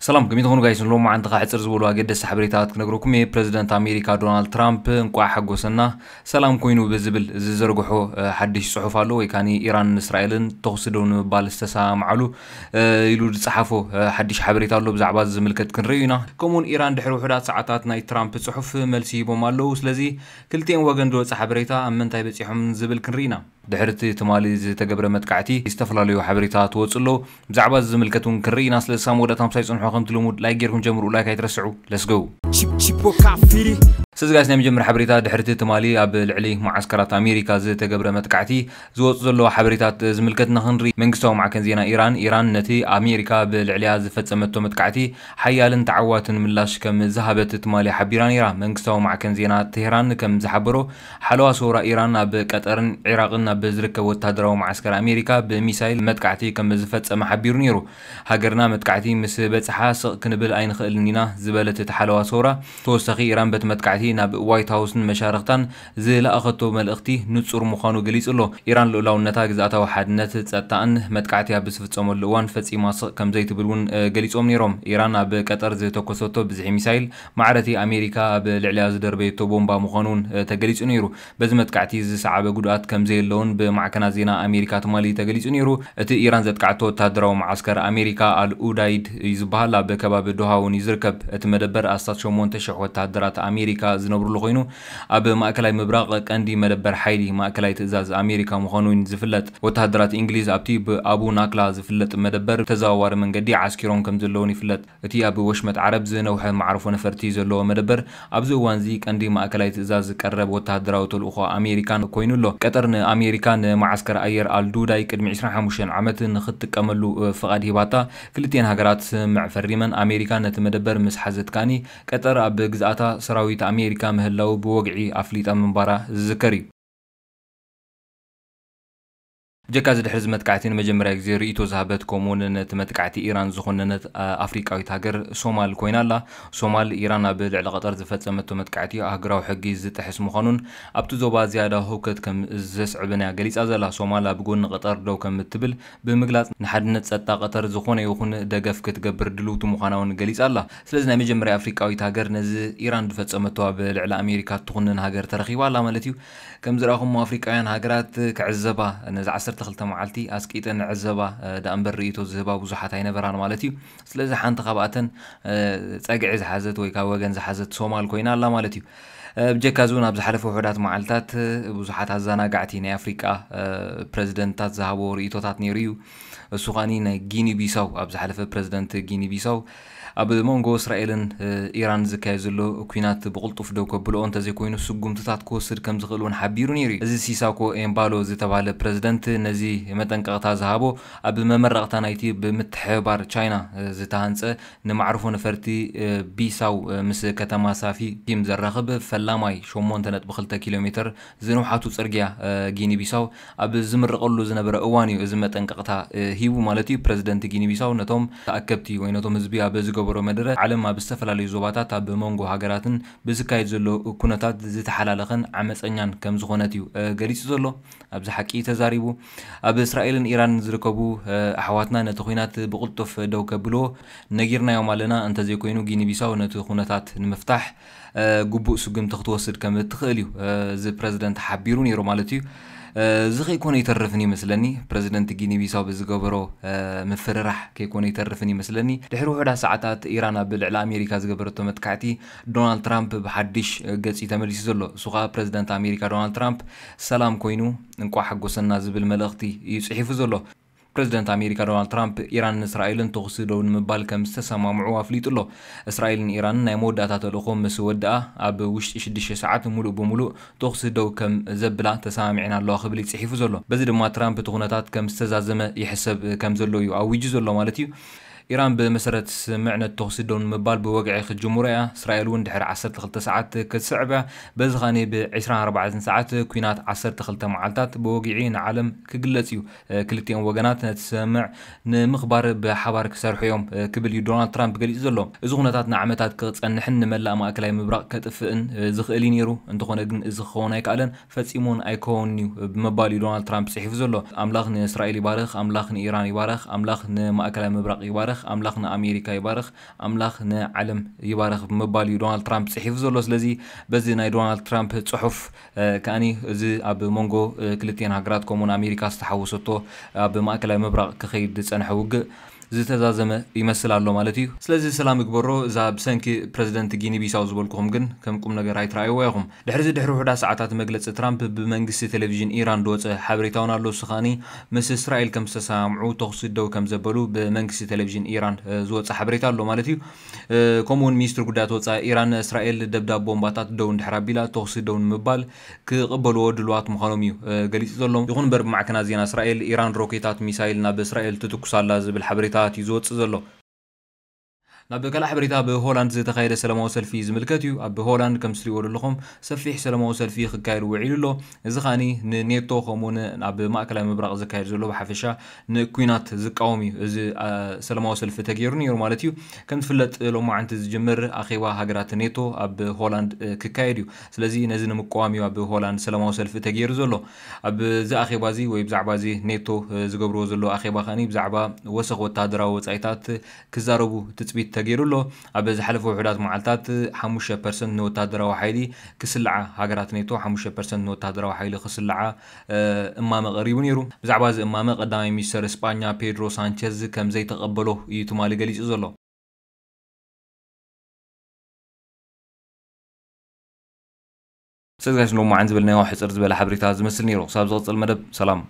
ሰላም፣ ከመይ ትኾኑ ጋይስ? ንሎሚ መዓንቲ ኸዓ ሕጽር ዝበሉ ኣገደስቲ ሓበሬታት ክነግረኩም እየ። ፕረዚደንት ኣሜሪካ ዶናልድ ትራምፕ እንቋዕ ሓጎሰና ሰላም ኮይኑ ብዝብል ዝዘርግሖ፣ እ፣ ሓድሽ ጽሑፍ ኣሎ፣ ወይ ካኒ ኢራን እስራኤልን ተኹሲ ደው ንምባል ዝተሰማምዓሉ፣ እ፣ ኢሉ ዝጸሓፎ፣ እ፣ ሓድሽ ሓበሬታ ኣሎ። ብዛዕባ እዚ ዝምልከት ክንርእዩ ኢና። ከምኡውን ኢራን ድሕሪ ውሑዳት ሰዓታት ናይ ትራምፕ ጽሑፍ መልሲ ሂቦም ኣለዉ። ስለዚ ክልቲኦም ወገን ዝወጸ ሓበሬታ ኣብ ምንታይ በጺሖም ዝብል ክንርኢ ኢና። ድሕሪ እቲ ትማሊ ዝተገብረ መጥቃዕቲ ዝተፈላለዩ ሓበሬታ ትወጽእ ኣለዉ። ብዛዕባ እዚ ዝምልከት እውን ክንርኢ ኢና። ስለዚ ሳብ መወዳእታ ምሳይ ጽንሑ፣ ከምቲ ልሙድ ላይክ ጌርኩም ጀምሩ። ላይክ ኣይትረስዑ። Let's go። Chip- Chipo Kafiri. ስለዚ ጋይስ፣ ናይ መጀመርያ ሓበሬታ፣ ድሕሪ እቲ ትማሊ ኣብ ልዕሊ መዓስከራት ኣሜሪካ ዝተገብረ መጥቃዕቲ ዝወጽእ ዘሎ ሓበሬታት ዝምልከት ንኽንርኢ፣ መንግስታዊ ማዕከን ዜና ኢራን፣ ኢራን ነቲ ኣሜሪካ ብልዕሊኣ ዝፈጸመቶ መጥቃዕቲ ሓያልን ተዓዋትን ምላሽ ከም ዝሃበት ትማሊ ሓቢራ ነይራ። መንግስታዊ ማዕከን ዜና ቴህራን ከም ዝሓበሮ፣ ሓለዋ ሰውራ ኢራን ኣብ ቀጠርን ዒራቕን ኣብ ዝርከብ ወታደራዊ መዓስከር ኣሜሪካ ብሚሳይል መጥቃዕቲ ከም ዝፈጸመ ሓቢሩ ነይሩ። ሃገርና መጥቃዕቲ ምስ በጽሓ ስቕ ክንብል ኣይንኽእልን ኢና ዝበለት እቲ ሓለዋ ሰውራ፣ ተወሳኺ ኢራን በቲ መጥቃዕቲ ናብ ዋይት ሃውስን መሻርኽታን ዝለኣኸቶ መልእኽቲ ንጹር ምዃኑ ገሊጹ ኣሎ። ኢራን ልኡላውነታ፣ ግዝኣታዊ ሓድነት፣ ጸጥታኣን መጥቃዕቲ ኣብ ዝፍጸመሉ እዋን ፈጺማ ስቕ ከም ዘይትብል እውን፣ እ፣ ገሊጾም ነይሮም። ኢራን ኣብ ቀጠር ዝተኮሰቶ ብዝሒ ሚሳይል ማዕረቲ ኣሜሪካ ኣብ ልዕሊኣ ዝደርበየቶ ቦምባ ምዃኑ እውን፣ እ፣ ተገሊጹ ነይሩ። በዚ መጥቃዕቲ ዝሰዓበ ጉድኣት ከም ዘየለውን ብማዕከናት ዜና ኣሜሪካ ትማሊ ተገሊጹ ነይሩ። እቲ ኢራን ዘጥቃዕቶ ወታደራዊ መዓስከር ኣሜሪካ ኣል ኡዳይድ እዩ ዝበሃል። ኣብ ከባቢ ዶሃ እውን እዩ ዝርከብ። እቲ መደበር ኣስታት ሸሞንተ ሽሕ ወተሃደራት ኣሜሪካ ዝነብሩሉ ኮይኑ፣ ኣብ ማእከላይ ምብራቕ ቀንዲ መደበር ሓይሊ ማእከላይ ትእዛዝ ኣሜሪካ ምዃኑ እዩ ዝፍለጥ። ወተሃደራት እንግሊዝ ኣብቲ ብኣቡ ናክላ ዝፍለጥ መደበር ብተዘዋዋሪ መንገዲ ዓስኪሮም ከም ዘለውን ይፍለጥ። እቲ ኣብ ወሽመጥ ዓረብ ዝነውሐ መዓርፎ ነፈርቲ ዘለዎ መደበር ኣብዚ እዋንዚ ቀንዲ ማእከላይ ትእዛዝ ቀረብ ወተሃደራዊ ተልእኾ ኣሜሪካን ኮይኑ ኣሎ። ቀጠር ንኣሜሪካ ንመዓስከር ኣየር ኣልዱዳይ ቅድሚ ዕስራን ሓሙሽተን ዓመት ንኽትጥቀመሉ ፍቓድ ሂባታ። ክልቲኤን ሃገራት ስምምዕ ፈሪመን። ኣሜሪካ ነቲ መደበር ምስ ሓዘት ከኣኒ፣ ቀጠር ኣብ ግዝኣታ ሰራዊት ኣሜሪካ ምህላዉ ብወግዒ ኣፍሊጣ ምንባራ ዝዝከር እዩ። ብጀካ እዚ፣ ድሕሪ እዚ መጥቃዕቲ ንመጀመርያ ግዜ ርእይቶ ዝሃበት፣ ከምኡውን ነቲ መጥቃዕቲ ኢራን ዝኾነነት፣ ኣ-፣ ኣፍሪቃዊት ሃገር ሶማል ኮይና ኣላ። ሶማል፣ ኢራን ኣብ ልዕሊ ቀጠር ዝፈጸመቶ መጥቃዕቲ ኣህጉራዊ ሕጊ ዝጥሕስ ምዃኑን ኣብቲ ዞባ ዝያዳ ህውከት ከም ዘስዕብን እያ ገሊጻ ዘላ። ሶማል ኣብ ጎኒ ቀጠር ደው ከም እትብል ብምግላጽ፣ ንሓድነት ጸጥታ ቀጠር ዝኾነ ይኹን ደገፍ ክትገብር ድልውቲ ምዃና እውን ገሊጻ ኣላ። ስለዚ ናይ መጀመርያ ኣፍሪቃዊት ሃገር ነዚ ኢራን ዝፈጸመቶ ኣብ ልዕሊ ኣሜሪካ እትኹንን ሃገር ተረኺባ ኣላ ማለት እዩ። ከም ዝረኣኹሞ ኣፍሪቃውያን ሃገራት ክዕዘባ ነዚ ዓሰርተ ክልተ መዓልቲ ኣስቂጠን ዕዘባ፣ እ፣ ደኣ እምበር ርእይቶ ዝህባ ብዙሓት ኣይነበራን ማለት እዩ። ስለዚ ሓንቲ ካብኣተን፣ እ፣ ጸግዒ ዝሓዘት ወይ ካብ ወገን ዝሓዘት ሶማል ኮይና ኣላ ማለት እዩ። እ፣ ብጀካ እዚ እውን ኣብ ዝሓለፈ ውሑዳት መዓልታት፣ እ፣ ብዙሓት ኣዘናጋዕቲ ናይ ኣፍሪቃ፣ እ፣ ፕረዚደንትታት ዝሃብዎ ርእይቶታት ነይሩ እዩ። እሱ ኸኣኒ ናይ ጊኒ ቢሳው፣ ኣብ ዝሓለፈ ፕረዚደንት ጊኒ ቢሳው ኣብ መንጎ እስራኤልን፣ እ፣ ኢራን ዝካየድ ዘሎ ኲናት ብቕልጡፍ ደው ከብልኦ እንተዘይኮይኑ ስጉምትታት ክወስድ ከም ዝኽእል እውን ሓቢሩ ነይሩ እዩ። እዚ ሲሳኮ ኤምባሎ ዝተባህለ ፕረዚደንት ነዚ መጠንቀቕታ ዝሃቦ ኣብ መመረቕታ ናይቲ ብምትሕብባር ቻይና፣ እ፣ ዝተሃንጸ ንማዕርፎ ነፈርቲ፣ እ፣ ቢሳው፣ እ፣ ምስ ከተማ ሳፊ ኪም ዘራኽብ ፈላማይ ሸሞንተ ነጥቢ ክልተ ኪሎ ሜትር ዝንውሓቱ ጽርግያ፣ እ፣ ጊኒ ቢሳው ኣብ ዝምረቐሉ ዝነበረ እዋን እዩ እዚ መጠንቀቕታ፣ እ፣ ሂቡ ማለት እዩ። ፕረዚደንት ጊኒ ቢሳው ነቶም ተኣከብቲ ወይ ነቶም ህዝቢ ኣብ ዝገበሮ መደረ፣ ዓለም ኣብ ዝተፈላለዩ ዞባታት ኣብ መንጎ ሃገራትን ብዝካየድ ዘሎ ኩነታት ዝተሓላለኸን ዓመፀኛን ከም ዝኾነት እዩ፣ እ፣ ገሊጹ ዘሎ። ኣብዚ ሓቂ ተዛሪቡ። ኣብ እስራኤልን ኢራንን ዝርከቡ፣ እ፣ ኣሕዋትና ነቲ ኲናት ብቕልጡፍ ደው ከብልዎ ነጊርናዮም ኣለና። እንተዘይኮይኑ ጊኒ ቢሳው ነቲ ኩነታት ንምፍታሕ፣ እ፣ ግቡእ ስጉምቲ ክትወስድ ከም እትኽእል እዩ፣ እ፣ እዚ ፕረዚደንት ሓቢሩ ነይሩ ማለት እዩ። እ፣ እዚ ከይኮነ ይተርፍን ይመስለኒ። ፕረዚደንት ጊኒ ቢሳው ብዝገበሮ፣ እ፣ ምፍርራሕ ከይኮነ ይተርፍን ይመስለኒ። ድሕሪ ውሑዳት ሰዓታት ኢራን ኣብ ልዕሊ ኣሜሪካ ዝገበረቶ መጥቃዕቲ ዶናልድ ትራምፕ ብሓድሽ ገጽ እዩ ተመሊሱ ዘሎ። እሱ ኸኣ ፕረዚደንት ኣሜሪካ ዶናልድ ትራምፕ ሰላም ኮይኑ እንቋዕ ሓጎሰና ዝብል መልእኽቲ እዩ ጽሒፉ ዘሎ። ፕረዚደንት ኣሜሪካ ዶናልድ ትራምፕ ኢራንን እስራኤልን ተኹሲ ደው ንምባል ከም ዝተሰማምዑ ኣፍሊጡ ኣሎ። እስራኤልን ኢራንን ናይ መወዳእታ ተልእኾ ምስ ወድኣ ኣብ ውሽጢ ሽዱሽተ ሰዓት ሙሉእ ብሙሉእ ተኹሲ ደው ከም ዘብላ ተሰማሚዐን ኣለዋ ክብል እዩ ጽሒፉ ዘሎ። በዚ ድማ ትራምፕ እቲ ኩነታት ከም ዝተዛዘመ ይሕሰብ ከም ዘሎ እዩ ኣዊጁ ዘሎ ማለት እዩ። ኢራን ብመሰረት ስምምዕነት ተኹሲ ደው ንምባል ብወግዒ ክትጅምሮ እያ። እስራኤል እውን ድሕሪ ዓሰርተ ክልተ ሰዓት ክትስዕብ እያ። በዚ ኸኣ ብዕስራን ኣርባዕተን ሰዓት ኲናት ዓሰርተ ክልተ መዓልታት ብወግዒ ንዓለም ክግለጽ እዩ። እ፣ ክልቲኦም ወገናት ነቲ ስምምዕ ንምኽባር ብሓባር ክሰርሑ እዮም፣ እ፣ ክብል እዩ ዶናልድ ትራምፕ ገሊጹ ዘሎ። እዚ ኩነታት ንዓመታት ክጸንሕን ንመላእ ማእከላይ ምብራቕ ከጥፍእን፣ እ፣ ዝኽእል እዩ ነይሩ። እንተኾነ ግን እዚ ክኸውን ኣይከኣለን። ፈጺሙ እውን ኣይከውንን እዩ ብምባል እዩ ዶናልድ ትራምፕ ጽሒፉ ዘሎ። ኣምላኽ ንእስራኤል ይባርኽ፣ ኣምላኽ ንኢራን ይባርኽ፣ ኣምላኽ ንማእከላይ ምብራቕ ይባርኽ፣ ኣምላኽ ንኣሜሪካ ይባርኽ፣ ኣምላኽ ንዓለም ይባርኽ ብምባል እዩ ዶናልድ ትራምፕ ጽሒፉ ዘሎ። ስለዚ በዚ ናይ ዶናልድ ትራምፕ ጽሑፍ ከኣኒ እዚ ኣብ መንጎ ክልቲኤን ሃገራት ከምኡውን ኣሜሪካ ዝተሓወሰቶ ኣብ ማእከላይ ምብራቕ ክኸይድ ዝጸንሐ ውግእ ዝተዛዘመ ይመስል ኣሎ ማለት እዩ። ስለዚ ሰላም ይግበሮ። እዛ ብሰንኪ ፕረዚደንት ጊኒ ቢሳው ዝበልኩኹም ግን ከም ቁም ነገር ኣይትረኣይዎ ኢኹም። ድሕሪ እዚ ድሕሪ ውሑዳት ሰዓታት መግለጺ ትራምፕ ብመንግስቲ ቴሌቪዥን ኢራን ዝወጸ ሓበሬታ እውን ኣሎ። እሱ ከኣኒ ምስ እስራኤል ከም ዝተሰማምዑ ተኹሲ ደው ከም ዘበሉ ብመንግስቲ ቴሌቪዥን ኢራን ዝወጸ ሓበሬታ ኣሎ ማለት እዩ። ከምኡውን ሚኒስትሪ ጉዳያት ወጻኢ ኢራን እስራኤል ደብዳብ ቦምባታት ደው እንድሕር ኣቢላ ተኹሲ ደው ንምባል ክቕበልዎ ድልዋት ምዃኖም እዩ ገሊጹ ዘሎ። ይኹን እምበር ብማዕከናት ዜና እስራኤል ኢራን ሮኬታት ሚሳይል ናብ እስራኤል ትትኩስ ኣላ ዝብል ሓበሬታት እዩ ዝወጽእ ዘሎ። ናብ ካልእ ሓበሬታ ኣብ ሆላንድ ዝተኻየደ ሰላማዊ ሰልፊ ዝምልከት እዩ። ኣብ ሆላንድ ከም ትሪእዎ ዘለኹም ሰፊሕ ሰላማዊ ሰልፊ ክካየድ ውዒሉ ኣሎ። እዚ ከኣኒ ንኔቶ ከምኡውን ኣብ ማእከላይ ምብራቕ ዝካየድ ዘሎ ብሓፈሻ ንኩናት ዝቃወም እዩ። እዚ ሰላማዊ ሰልፊ ተገይሩ ነይሩ ማለት እዩ። ከም ዝፍለጥ ሎማዓንቲ ዝጅምር ኣኼባ ሃገራት ኔቶ ኣብ ሆላንድ ክካየድ እዩ። ስለዚ ነዚ ንምቅዋም እዩ ኣብ ሆላንድ ሰላማዊ ሰልፊ ተገይሩ ዘሎ። ኣብዚ ኣኼባ እዚ ወይ ብዛዕባ እዚ ኔቶ ዝገብርዎ ዘሎ ኣኼባ ከኣኒ ብዛዕባ ወሰኽ ወታደራዊ ወጻኢታት ክዛረቡ ትጽቢት ተገይሩ ኣሎ። ኣብ ዝሓለፈ ውሑዳት መዓልታት ሓሙሽተ ፐርሰንት ንወታደራዊ ሓይሊ ክስልዓ፣ ሃገራት ኔቶ ሓሙሽተ ፐርሰንት ንወታደራዊ ሓይሊ ክስልዓ እማመ ቀሪቡ ነይሩ። ብዛዕባ እዚ እማመ ቀዳማይ ሚኒስተር እስጳኛ ፔድሮ ሳንቸዝ ከም ዘይተቐበሎ እዩ ትማሊ ገሊጹ ዘሎ። ሰዝጋሽ ሎማዓን ዝበልናዮ ሕጽር ዝበለ ሓበሬታ ዝመስል ነይሩ። ክሳብ ዝቕጽል መደብ ሰላም።